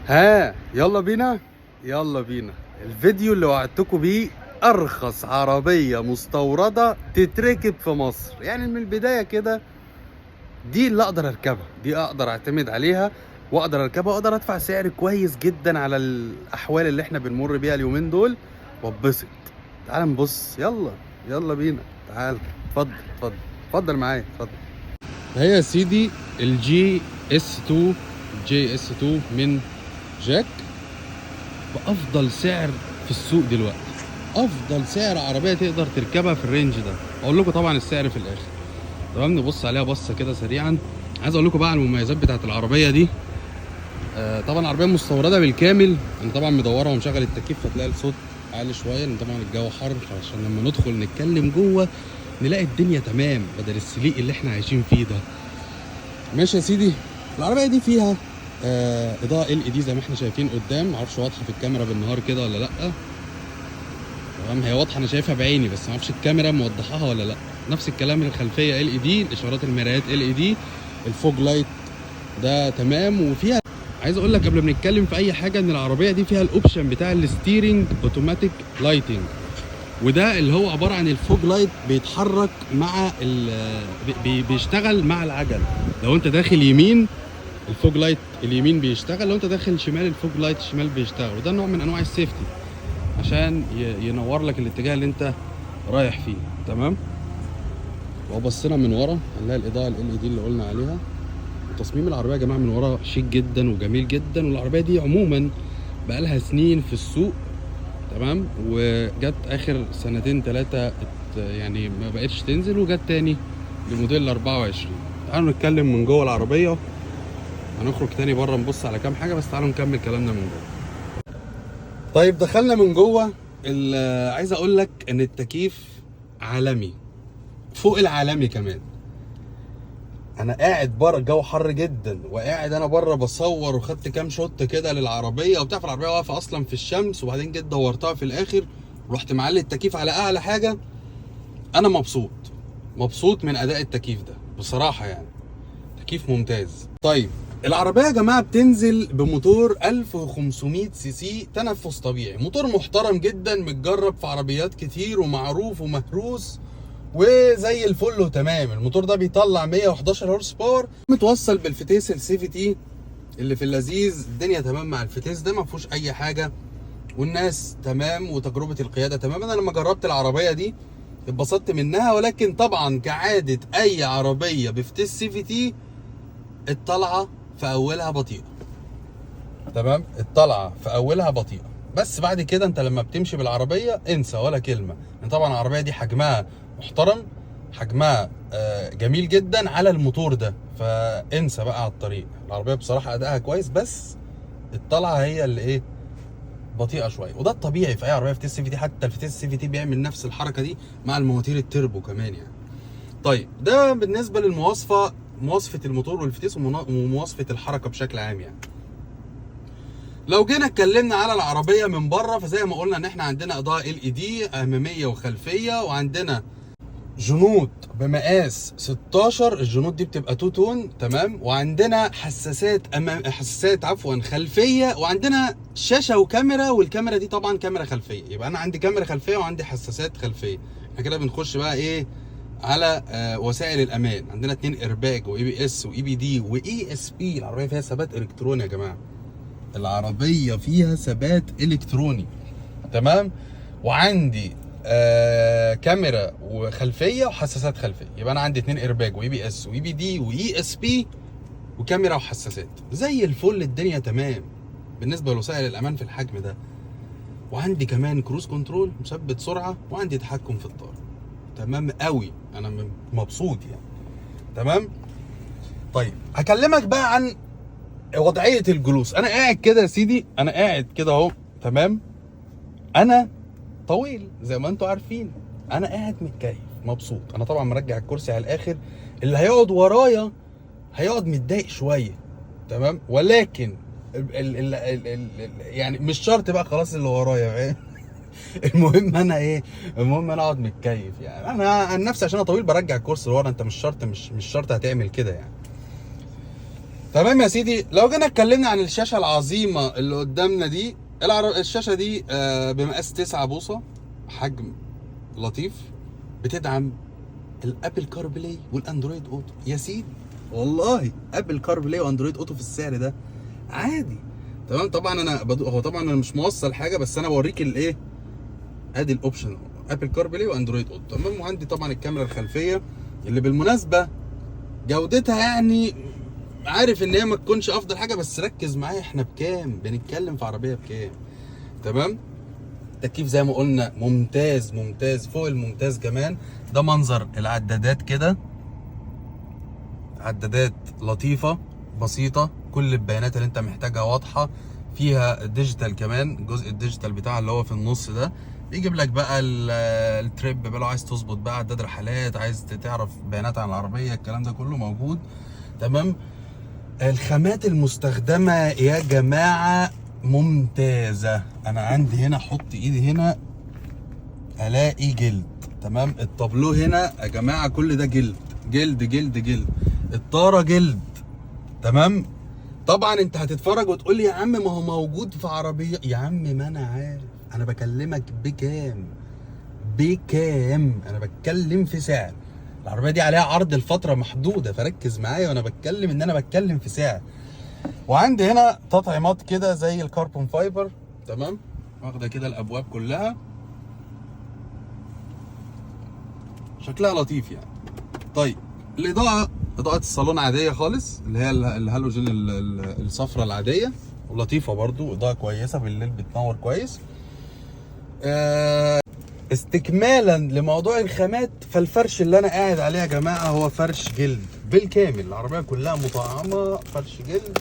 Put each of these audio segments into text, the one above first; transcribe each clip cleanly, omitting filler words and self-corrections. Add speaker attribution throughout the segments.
Speaker 1: ها يلا بينا يلا بينا. الفيديو اللي وعدتكم بيه ارخص عربية مستوردة تتركب في مصر، يعني من البداية كده دي اللي اقدر اركبها، دي اقدر اعتمد عليها واقدر اركبها واقدر ادفع سعر كويس جدا على الاحوال اللي احنا بنمر بيها اليومين دول واتبسط. تعال نبص، يلا يلا بينا، تعال اتفضل اتفضل اتفضل معايا اتفضل. هي يا سيدي ال GS 2، GS 2 من جاك بافضل سعر في السوق دلوقتي، افضل سعر عربية تقدر تركبها في ال range ده. اقول لكم طبعا السعر في الاخر. تمام، نبص عليها بصة كده سريعا. عايز اقول لكم بقى على المميزات بتاعت العربية دي. طبعا العربية مستورده بالكامل، انا طبعا مدورة ومشغل التكييف فتلاقي الصوت عالي شوية لان طبعا الجو حر، عشان لما ندخل نتكلم جوه نلاقي الدنيا تمام بدل السليق اللي احنا عايشين فيه ده. ماشي يا سيدي. العربية دي فيها اضاءه LED زي ما احنا شايفين قدام، معرفش واضحة في الكاميرا بالنهار كده ولا لا. تمام، هي واضحة انا شايفها بعيني بس معرفش الكاميرا موضحاها ولا لا. نفس الكلام الخلفية LED، اشارات المرايات LED، ال fog light ده تمام. وفيها عايز اقول لك قبل ما نتكلم في اي حاجة ان العربية دي فيها ال option بتاع ال steering automatic lighting، وده اللي هو عبارة عن ال fog light بيتحرك مع بيشتغل مع العجل. لو انت داخل يمين ال fog light اليمين بيشتغل، لو انت داخل شمال ال fog light الشمال بيشتغل. وده نوع من انواع ال safety عشان ينور لك الاتجاه اللي انت رايح فيه. تمام. وبصينا من ورا هنلاقي الاضاءة LED اللي قلنا عليها. وتصميم العربية يا جماعة من ورا شيك جدا وجميل جدا. والعربية دي عموما بقالها سنين في السوق، تمام، وجت اخر سنتين ثلاثة يعني ما بقتش تنزل، وجت تاني لموديل 24. تعالوا نتكلم من جوه العربية، هنخرج تاني بره نبص على كام حاجة، بس تعالوا نكمل كلامنا من جوه. طيب دخلنا من جوه. عايز اقول لك ان التكييف عالمي فوق العالمي كمان. انا قاعد بره الجو حر جدا، وقاعد انا بره بصور وخدت كام shot كده للعربية وبتاع، فالعربيه واقفة اصلا في الشمس، وبعدين جيت دورتها في الاخر رحت معلي التكييف على اعلى حاجة. انا مبسوط مبسوط من اداء التكييف ده بصراحة، يعني تكييف ممتاز. طيب العربية يا جماعة بتنزل بموتور 1500 سي سي تنفس طبيعي، موتور محترم جدا متجرب في عربيات كتير ومعروف ومهروس وزي الفل وتمام. الموتور ده بيطلع 111 horse power، متوصل بالفتيس ال CVT اللي في اللذيذ. الدنيا تمام مع الفتيس ده، ما فيهوش اي حاجة، والناس تمام وتجربه القيادة تمام. انا لما جربت العربية دي اتبسطت منها، ولكن طبعا كعادة اي عربية بفتيس CVT الطلعة في اولها بطيئه. تمام، الطلعة في اولها بطيئه، بس بعد كده انت لما بتمشي بالعربية انسى ولا كلمة. لان طبعا العربية دي حجمها محترم، حجمها جميل جدا على الموتور ده، فانسى بقى على الطريق. العربية بصراحة ادائها كويس، بس الطلعة هي اللي ايه بطيئه شوية، وده الطبيعي في اي عربية فتيس CVT. حتى الفتيس CVT بيعمل نفس الحركة دي مع المواتير التربو كمان يعني. طيب ده بالنسبة للمواصفه، مواصفه الموتور والفتيس ومواصفه الحركة بشكل عام يعني. لو جينا اتكلمنا على العربية من بره، فزي ما قلنا ان احنا عندنا اضاءه LED امامية وخلفيه، وعندنا جنوط بمقاس 16، الجنوط دي بتبقى two tone، تمام، وعندنا حساسات امام، حساسات عفوا خلفية، وعندنا شاشة وكاميرا، والكاميرا دي طبعا كاميرا خلفية. يبقى انا عندي كاميرا خلفية وعندي حساسات خلفية. احنا كده بنخش بقى ايه على وسائل الامان. عندنا 2 ايرباج واي بي اس واي بي دي واي اس بي. العربية فيها ثبات الكتروني يا جماعة، العربية فيها ثبات الكتروني، تمام. وعندي كاميرا وخلفيه وحساسات خلفية. يبقى انا عندي 2 ايرباج واي بي اس واي بي دي واي اس بي وكاميرا وحساسات، زي الفل الدنيا تمام بالنسبة لوسائل الامان في الحجم ده. وعندي كمان cruise control مثبت سرعة، وعندي تحكم في الطاره، تمام قوي. انا مبسوط يعني، تمام. طيب هكلمك بقى عن وضعية الجلوس. انا قاعد كده يا سيدي، انا قاعد كده اهو، تمام. انا طويل زي ما انتوا عارفين، انا قاعد متكيف مبسوط. انا طبعا مرجع الكرسي على الاخر، اللي هيقعد ورايا هيقعد متضايق شوية، تمام، ولكن ال ال ال ال ال يعني مش شرط بقى خلاص اللي ورايا، فاهم؟ المهم انا ايه، المهم انا اقعد متكيف يعني. انا عن نفسي عشان انا طويل برجع الكرسي لورا، انت مش شرط، مش شرط هتعمل كده يعني. تمام يا سيدي. لو جينا اتكلمنا عن الشاشة العظيمة اللي قدامنا دي، الشاشة دي بمقاس 9 بوصه، حجم لطيف، بتدعم ال Apple CarPlay وال Android Auto. يا سيدي والله Apple CarPlay و Android Auto في السعر ده عادي. تمام. طبعا انا هو طبعا انا مش موصل حاجة، بس انا بوريك الايه، ادي ال option Apple CarPlay و Android Auto. تمام. وعندي طبعا الكاميرا الخلفية اللي بالمناسبة جودتها يعني عارف ان هي ما تكونش افضل حاجة، بس ركز معايا احنا بكام بنتكلم، في عربية بكام. تمام. التكييف زي ما قلنا ممتاز ممتاز فوق الممتاز كمان. ده منظر العدادات كده، عدادات لطيفة بسيطة، كل البيانات اللي انت محتاجها واضحة، فيها digital كمان، الجزء ال digital بتاع اللي هو في النص ده بيجيب لك بقى ال trip بقى، لو عايز تظبط بقى عداد رحلات، عايز تعرف بيانات عن العربية، الكلام ده كله موجود. تمام. الخامات المستخدمة يا جماعة ممتازة. انا عندي هنا احط ايدي هنا الاقي جلد. تمام. الطابلو هنا يا جماعة كل ده جلد جلد جلد جلد، الطاره جلد. تمام. طبعا انت هتتفرج وتقول لي يا عم ما هو موجود في عربية. يا عم ما انا عارف، انا بكلمك بكام بكام، انا بتكلم في سعر العربية دي، عليها عرض لفترة محدودة، فركز معايا وانا بتكلم ان انا بتكلم في سعر. وعندي هنا تطعيمات كده زي ال carbon fiber. تمام. واخده كده الابواب كلها، شكلها لطيف يعني. طيب الاضاءة، اضاءه الصالون عادية خالص، اللي هي الهالوجين الصفرة العادية، ولطيفة برضو، اضاءه كويسة بالليل بتنور كويس. استكمالا لموضوع الخامات، فالفرش اللي انا قاعد عليه يا جماعة هو فرش جلد بالكامل، العربية كلها مطعمه فرش جلد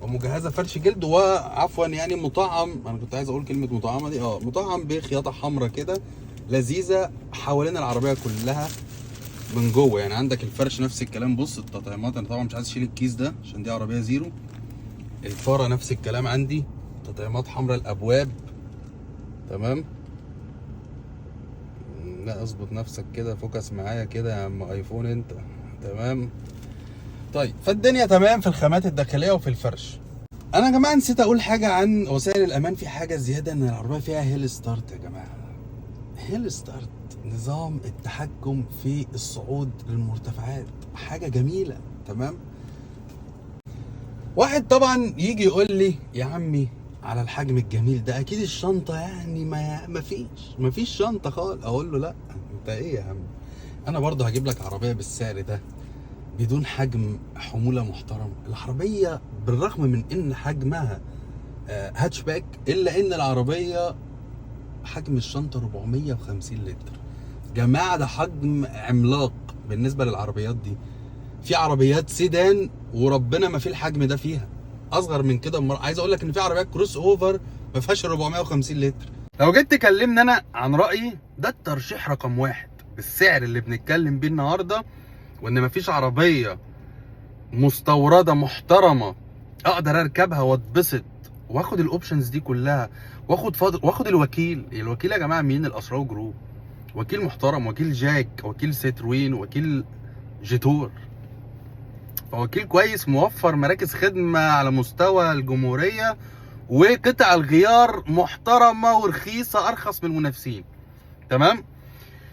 Speaker 1: ومجهزه فرش جلد، وعفوا يعني مطعم، انا كنت عايز اقول كلمة مطعمه دي، مطعم بخياطه حمراء كده لذيذة حوالين العربية كلها من جوه. يعني عندك الفرش نفس الكلام، بص التطعيمات، انا طبعا مش عايز اشيل الكيس ده عشان دي عربية زيرو. الفارة نفس الكلام، عندي تطعيمات حمراء الابواب. تمام. لا اظبط نفسك كده، focus معايا كده يا عم ايفون انت. تمام. طيب فالدنيا تمام في الخامات الداخلية وفي الفرش. انا يا جماعة نسيت اقول حاجة عن وسائل الامان، في حاجة زيادة ان العربية فيها hill start يا جماعة. hill start، نظام التحكم في الصعود للمرتفعات، حاجة جميلة. تمام. واحد طبعا يجي يقول لي يا عمي على الحجم الجميل ده اكيد الشنطة يعني ما فيش شنطه خالص. اقول له لا، انت ايه يا عم، انا برضه هجيب لك عربية بالسعر ده بدون حجم حمولة محترم. العربية بالرغم من ان حجمها هاتشباك، الا ان العربية حجم الشنطة 450 لتر. جماعة ده حجم عملاق بالنسبة للعربيات دي. في عربيات سيدان وربنا ما في الحجم ده فيها، اصغر من كده. عايز اقول لك ان في عربيات crossover ما فيهاش 450 لتر. لو جيت تكلمني انا عن رايي، ده الترشيح رقم 1 بالسعر اللي بنتكلم بيه النهارده، وان مفيش عربية مستورده محترمه اقدر اركبها واتبسط واخد ال options دي كلها، واخد فضل، واخد الوكيل. الوكيل يا جماعة مين؟ الاسراوي Group، وكيل محترم، وكيل جاك، وكيل ستروين، وكيل جيتور، فوكيل كويس، موفر مراكز خدمة على مستوى الجمهورية، وقطع الغيار محترمه ورخيصه، ارخص من المنافسين. تمام.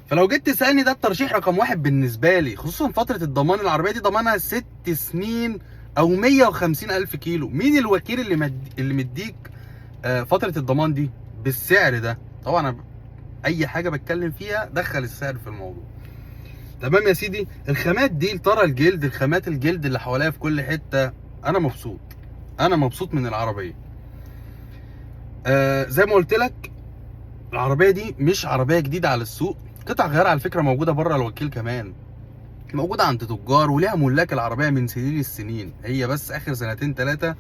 Speaker 1: فلو جيت تسالني ده الترشيح رقم 1 بالنسبة لي، خصوصا فترة الضمان. العربية دي ضمانها 6 سنين او 150 الف كيلو. مين الوكيل اللي مديك فترة الضمان دي بالسعر ده؟ طبعا أنا اي حاجة بتكلم فيها دخل السعر في الموضوع. تمام يا سيدي. الخامات دي ترى الجلد، الخامات الجلد اللي حواليها في كل حتة، انا مبسوط، انا مبسوط من العربية. زي ما قلت لك العربية دي مش عربية جديدة على السوق، قطع غيار على فكرة موجودة بره الوكيل كمان، موجودة عند تجار وليها ملاك العربية من سنين السنين. هي بس اخر سنتين 3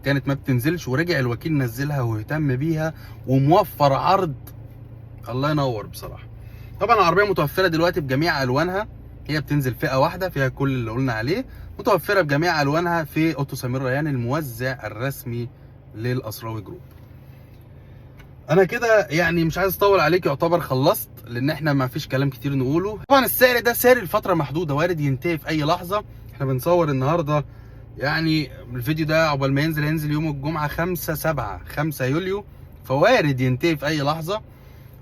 Speaker 1: كانت ما بتنزلش، ورجع الوكيل نزلها واهتم بيها وموفر عرض الله ينور بصراحة. طبعا العربية متوفرة دلوقتي بجميع الوانها، هي بتنزل فئة واحدة فيها كل اللي قلنا عليه، متوفرة بجميع الوانها في اوتو سمير ريان الموزع الرسمي للاسراوي Group. انا كده يعني مش عايز اطول عليك، يعتبر خلصت، لان احنا ما فيش كلام كتير نقوله. طبعا السعر ده سعر لفترة محدودة، وارد ينتهي في اي لحظة. احنا بنصور النهارده يعني الفيديو ده عقبال ما ينزل هينزل يوم الجمعة 5/7، 5 يوليو، فوارد ينتهي في اي لحظة.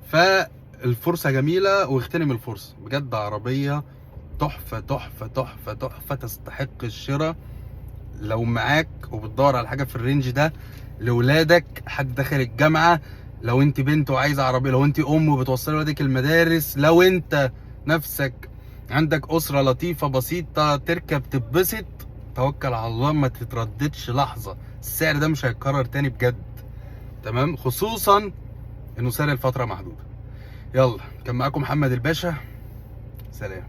Speaker 1: فالفرصه جميلة واغتنم الفرصة بجد. عربية تحفة تحفة تحفة تحفة، تستحق الشراء. لو معاك وبتدور على حاجة في ال range ده لولادك، حد داخل الجامعة، لو انت بنت وعايزه عربية، لو انت ام وبتوصلي ولادك المدارس، لو انت نفسك عندك اسره لطيفة بسيطة تركب تتبسط، توكل على الله، ما تترددش لحظة. السعر ده مش هيتكرر تاني بجد، تمام؟ خصوصا انه سعر الفترة محدودة. يلا، كان معاكم محمد الباشا، سلام.